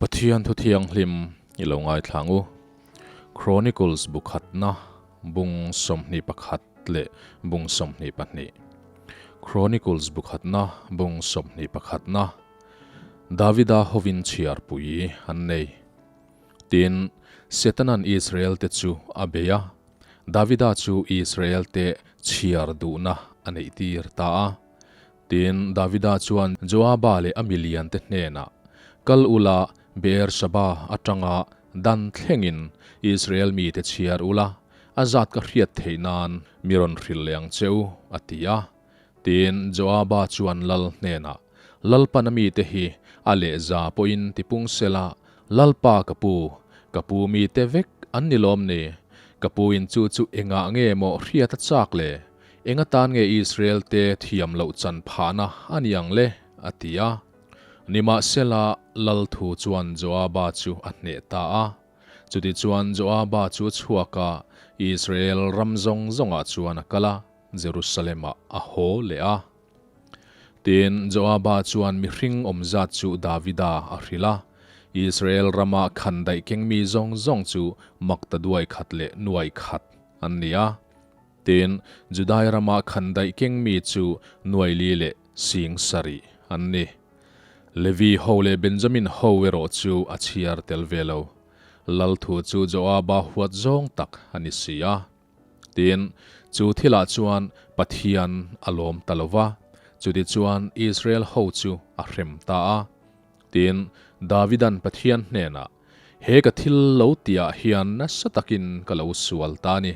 Pathian thu thianghlim i lo ngaithlang u. Chronicles bu khatna bung 21 leh bung 22. Chronicles bu khatna bung 21 na Davida hovin chhiar pui an nei. Tin, Setanan Israel te chu a bei a, Davida chu Israel te chhiar duhna a neih tir ta a. Tin, Davida chuan Joaba leh a miliante hnenah, Kal ula, Beer-sheba atanga Dan thlengin Israel mite chhiar ula, a zat ka hriat theih nan mi rawn hrilh leh ang che u, a ti a. Tin, Joaba chuan lal hnenah, Lalpana mite hi a lehza pawhin tipung sela, Lalpa ka pu, ka pu mite vek an ni lawm ni? Ka puin chu chu engah nge maw hriat a chak le? Eng atan nge Israel te thiam loh chan phahna a ni ang le? a ti a. Nimahsela, lal thu chuan Joaba chu a hneh ta a. Chutichuan Joaba chu a chhuak a, Israel ram zawng zawngah chuan a kal a, Jerusalem-ah a haw leh a. Tin, Joaba chuan mihring awm zat chu Davida a hrilh a, Israel rama khandaih kengmi zawng zawng chu maktaduai khat leh nuai khat an ni a. Tin, Judai rama khandaih kengmi chu nuai li leh sing sarih an ni. Levi ho leh Benjamin ho erawh chu a chhiar tel ve lo. Lal thu chu Joaba huat zawng tak a ni si a. Tin, chu thilah chuan Pathian a lawm ta lo va, chutichuan Israel ho chu a hrem ta a. Tin, Davidan Pathian hnenah, He ka thil lo tihah hian nasa takin ka lo sual ta a ni.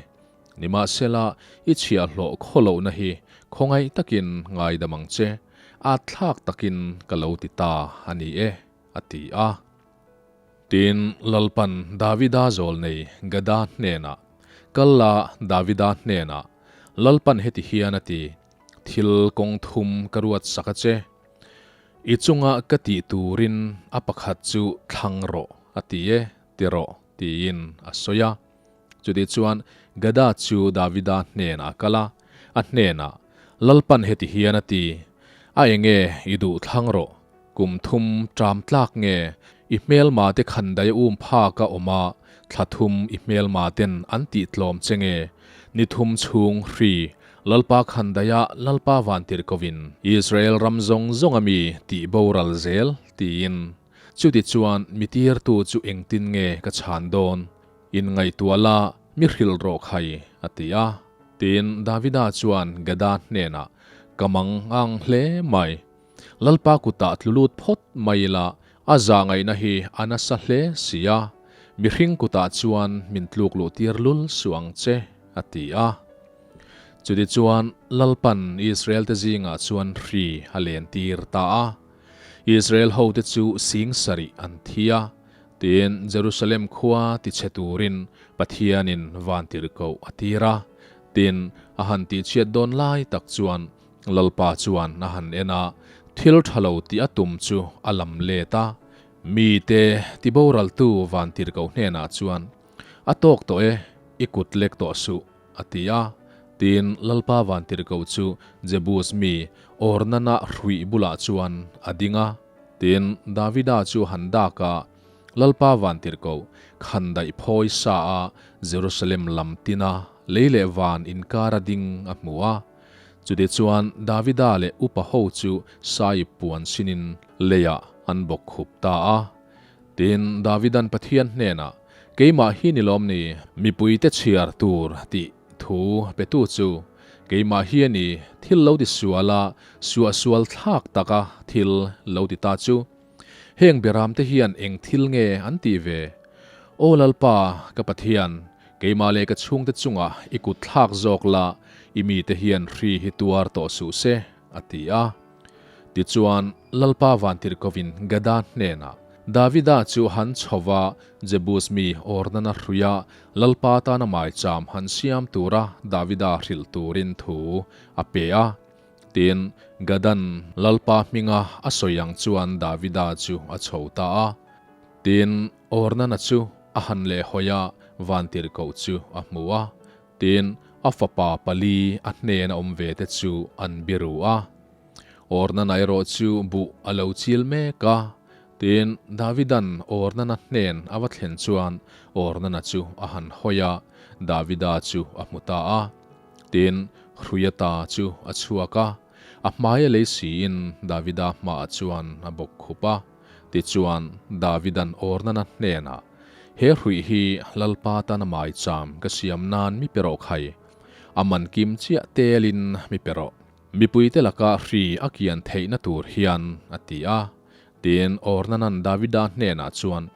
Nimahsela, i chhiahhlawh khawlohna hi khawngaih takin ngaidam ang che, at thlak takin ka lo ti ta a ni e, a ti a. Tin, Lalpan Davida zawl nei Gada hnenah, Kal la, Davida hnenah, Lalpan heti hian a ti, Thil kawng thum ka ruat sak a che. I chunga ka tih turin a pakhat chu thlang rawh, a ti e, ti rawh, tiin a sawi a. Chutichuan, Gada chu Davida hnenah a kal a, a hnenah, Lalpan heti hian a ti, A enge i duh thlang rawh, kum thum ṭam tlak nge i hmelma te khandai um phak a awm a, thla thum i hmelma ten an tih tlawm che nge, ni thum chhung hri Lalpa khandaiah Lalpa vantirhkovin Israel ram zawng zawng a mi tih boral zel, tiin. Chutichuan, mi tirtu chu engtin nge ka chhan dawn? Inngaihtuah la, mi hrilh rawh khai, a ti a. Tin, Davida chuan Gada hnenah, Ka mang ang hle mai. Lalpa kutah tlu lut phawt mai ila, a zah ngaihna hi a nasa hle si a. Mihring kutah chuan min tluk luh tir lul suh ang che, a ti a. Chutichuan, Lalpan Israel-te zingah chuan hri a len tir ta a. Israel hote chu sing sarih an thi a. Tin, Jerusalem khua tichhe turin Pathianin vantirhkoh a tir a. Tin, a han tihchhiat dawn lai tak chuan Lalpa chuan a han en a, thil tha lo tih a tum chu a lam let a. Mite tiboraltu vantirhkoh hnenah chuan, A tawk tawh e, i kut lek tawh suh, a ti a. Tin, Lalpa vantirhkoh chu Jebus mi Ornana hruih bulah chuan a ding a. Tin, Davida chu han dak a, Lalpa vantirhkoh, khandaih phawi sa a Jerusalem lam tina lei leh van inkar a ding a hmu a. Chutichuan, Davida leh upa ho chu saiip puan sinin leiah an bawk khup ta a. Tin, Davidan Pathian hnenah, Keimah hi ni lawm ni, mipuite chhiar tur tih thu petu chu keimah hi a ni, thil lo ti sual a, suahsual thlak taka thil lo ti ta chu. Heng beramte hian eng thil nge an tih ve? Aw Lalpa, ka Pathian, keimah leh ka chhungte chungah i kut thlak zawk la, i mite hian hri hi tuar tawh suh se, a ti a. Tichuan, Lalpa vantirhkovin Gada hnenah, Davida chu han chho va, Jebus mi Ornana hruia Lalpa tana maicham han siam tura Davida hrilh turin thu a pe a. Tin, Gadan Lalpa hminga a sawi ang chuan Davida chu a chho ta a. Tin, Ornana chu a han lehhawi a, vantirhkoh chu a hmu a. Tin, a fapa pali a hnena awm ve te chu an biru a. Ornana erawh chu buh a lo chil mek a. Tin, Davida'n Ornana hnen a va thlen chuan Ornana chu a han hawi a, Davida chu a hmu ta a. Tin, hruia ta chu a chhuak a, a hmaia lei siin Davida hmaah chuan a bawk khup a. Tichuan, Davida'n Ornana hnenah, He hruih hi Lalpa tana maicham ka siam nan mi pe rawh khai, a man kim chiah telin mi pe rawh. Mipuite laka hri a kian theihna tur hian, a ti a. Tin, Ornana'n Davida hnenah chuan,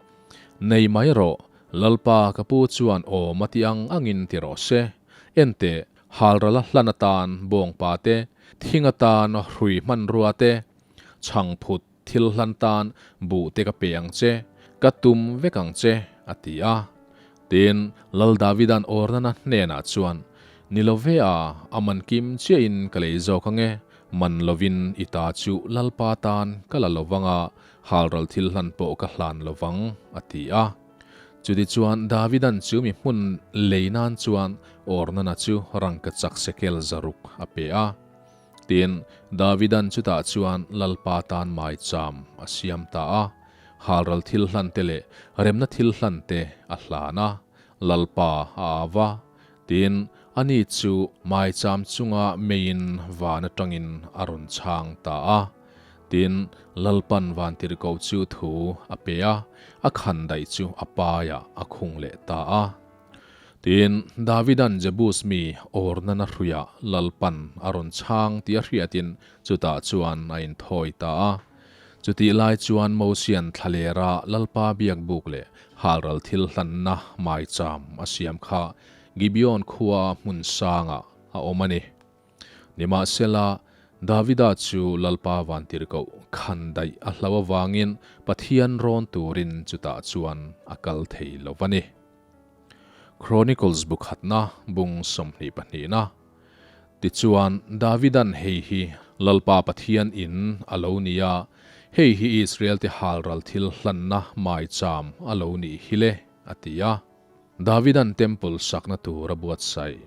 Nei mai rawh, Lalpa ka pu chuan awm a ti ang angin ti rawh se. Enteh, halrala hlan atan bawngpa te, thing atan hrui hmanrua te, chhangphut thil hlan tan buh te ka pe ang che, ka tum vek ang che, a ti a. Tin, Lal Davida'n Ornana hnenah chuan, Ni lo ve a, a man kim chiahin ka lei zawk ang e, man lovin i ta chu Lalpa tan ka la lo vang a, halral thil hlan pawh ka hlan lo vang, a ti a. Chutichuan Davida'n chu mi hmun lei nan chuan Ornana chu rangkachak sekel 600 a pe a. Tin, Davida'n chutah chuan Lalpa tan maicham a siam ta a, halral thil hlan te leh remna thil hlan te a hlan a, Lalpa a au a. Tin, ani chu maicham chunga meiin van atangin a rawn chhang ta a. Tin, Lalpa'n vantirhkoh chu thu a pe a, a khandaih chu a paiah a khung leh ta a. Tin, Davida'n Jebus mi Ornana hruiah Lalpan a rawn chhang tih a hriatin chutah chuan a inthawi ta a. Chutih lai chuan Mosia'n thlalera Lalpa biakbuk leh halral thil hlanna maicham a siam kha Gibeon khua hmun sangah a awm a ni. Nimahsela, Davida chu Lalpa vantirhkoh khandaih a hlau avangin Pathian rawn turin chutah chuan a kal thei lo va ni. Chronicles bu khatna bung 22na. Tichuan, Davida'n hei hi Lalpa Pathian in a lo ni a, hei hi Israel-te halral thil hlanna maicham a lo nih hi le, a ti a. Davida'n temple sakna tur a buatsaih.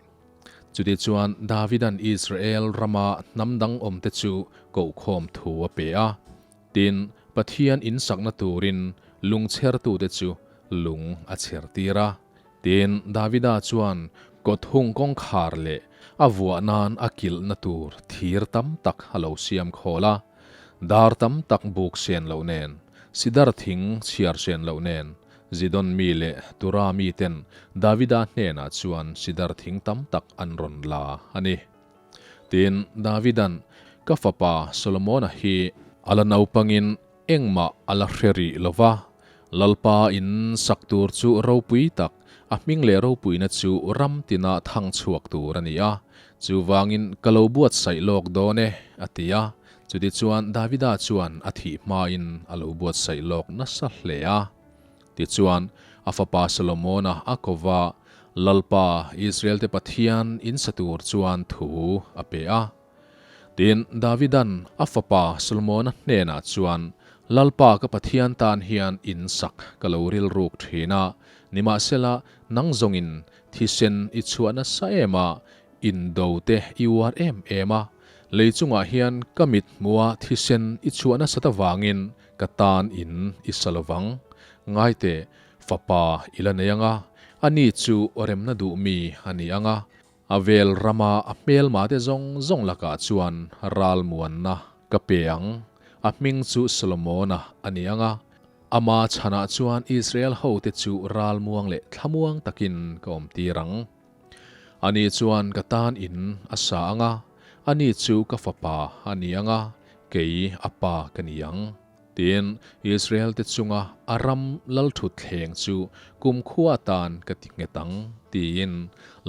Chutichuan, Davida'n Israel rama hnam dang awmte chu kohkhawm thu a pe a. Tin, Pathian in sakna turin lung chhertute chu lung a chhertir a. Tin, Davida chuan kawthung kawngkhar leh a vuah nan a kilhna tur thir tam tak a lo siam khawl a. Dar tam tak buk sen loh nen, sidar thing chhiar sen loh nen, Zidon mi leh Tura miten Davida hnenah chuan sidar thing tam tak an rawn la a ni. Tin, Davida'n, Ka fapa Solomona hi a la naupangin engmah a la hre rih lo va, Lalpa in sak tur chu ropui tak, a hming leh ropuina chu ram tina thang chhuak tur a ni a, chuvangin ka lo buatsaih lawk dawn e, a ti a. Chutichuan Davida chuan a thih hmain a lo buatsaih lawk nasa hle a. Tichuan, a fapa Solomona a ko va, Lalpa, Israel-te Pathian in sa tur chuan thu a pe a. Tin, Davida'n a fapa Solomona hnenah chuan, Lalpa ka Pathian tan hian in sak ka lo rilruk thin a, nimahsela nang zawngin thisen i chhuah nasa em a, indo te i uar em em a, lei chungah hian ka mit hmuha thisen i chhuah nasat avangin Ka tan in i sa lovang. Ngaite, fapa i la nei ang a, ani chu remna duh mi a ni ang a, a vel rama a hmelmate zawng zawng lakah chuan ralmuanna ka pe ang. A hming chu Solomona a ni ang a, ama chhanah chuan Israel hote chu ralmuang leh thlamuang takin ka awmtir ang. Ani chuan ka tan in a sa ang a, ani chu ka fapa a ni ang a, kei a pa ka ni ang. Tiin Israel-te chunga a ram lalthutthleng chu kumkhua atan ka ti nghet ang, tiin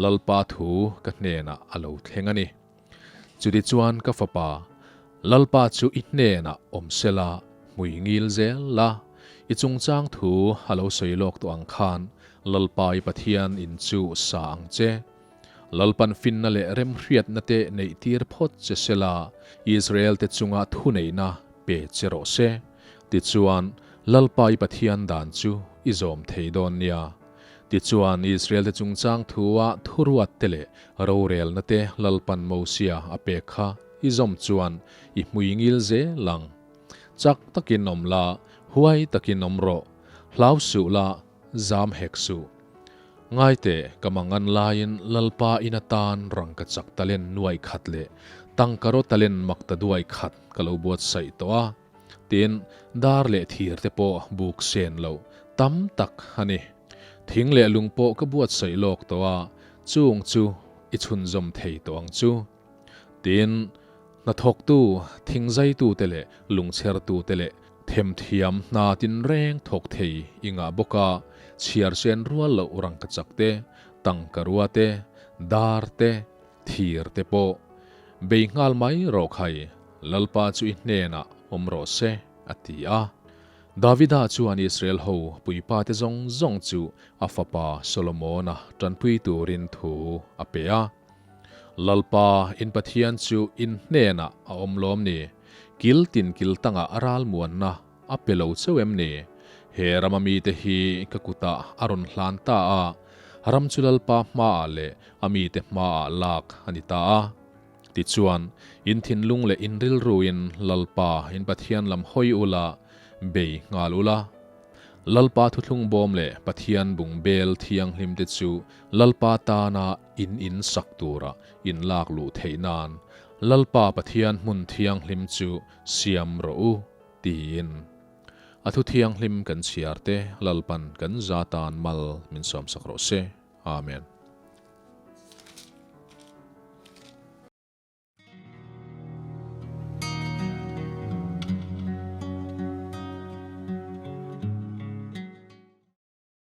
Lalpa thu ka hnenah a lo thleng a ni. Chutichuan ka fapa, Lalpa chu i hnenah awm sela, hmui ngil zel la, i chungchang thu a lo sawi lawk tawh ang khan Lalpa i Pathian in chu sa ang che. Lalpan finna leh remhriatna te neih tir phawt che sela, Israel te chunga thuneihna pe che rawh se. Tichuan, Lalpa i Pathian dan chu i zawm thei dawn nia. Tichuan, Israel-te chungchang thua thuruatte leh rorelnate Lalpan Mosia a pek kha i zawm chuan i hmui ngil zel ang. Chak takin awm la, Huai takin awm rawh, hlau suh la, zam hek suh. Ngaite, ka mangan laiin Lalpa in atan rangkachak talent nuai khat leh tangkaraw talent makta duai khat ka lo buatsaih tawh a. Tin, dar leh thir te pawh buk sen lo tam tak a ni. Thing leh lung pawh ka buatsaih lawk tawh a, chung chu i chhunzawm thei tawh ang chu. Tin, hnathawktu, thingzaitute leh lungchhertute leh themthiam hna tinreng thawk thei i ngah bawk a, chhiar sen rual loh rangkachak te, tangkarua te, dar te, thir te pawh bei nghal mai rawh khai, Lalpa chu i hnenah awm rawh se, a ti a. Davida chuan Israel ho puipate zawng zawng chu a fapa Solomona tanpui turin thu a pe a. Lalpa, in Pathian chu in hnenah a awm lawm ni? Kil tin kil tangah a ralmuanna a pe lo cheu em ni? He rama mite hi ka kutah a rawn hlan ta a, ram chu Lalpa hmaah leh a mite hmaah lak a ni ta a. Tichuan, in thinlung leh in rilruin Lalpa, in Pathian lam hawi ula, bei nghal ula. Lalpa thuthlung bawm leh Pathian bungbel thianghlimte chu Lalpa tana in in sak tura in lak luh theih nan Lalpa Pathian hmun thianghlim chu siam rawh u, tiin. A thu thianghlim kan chhiar te Lalpan kan za tan mal min sawmsak rawh se. Amen.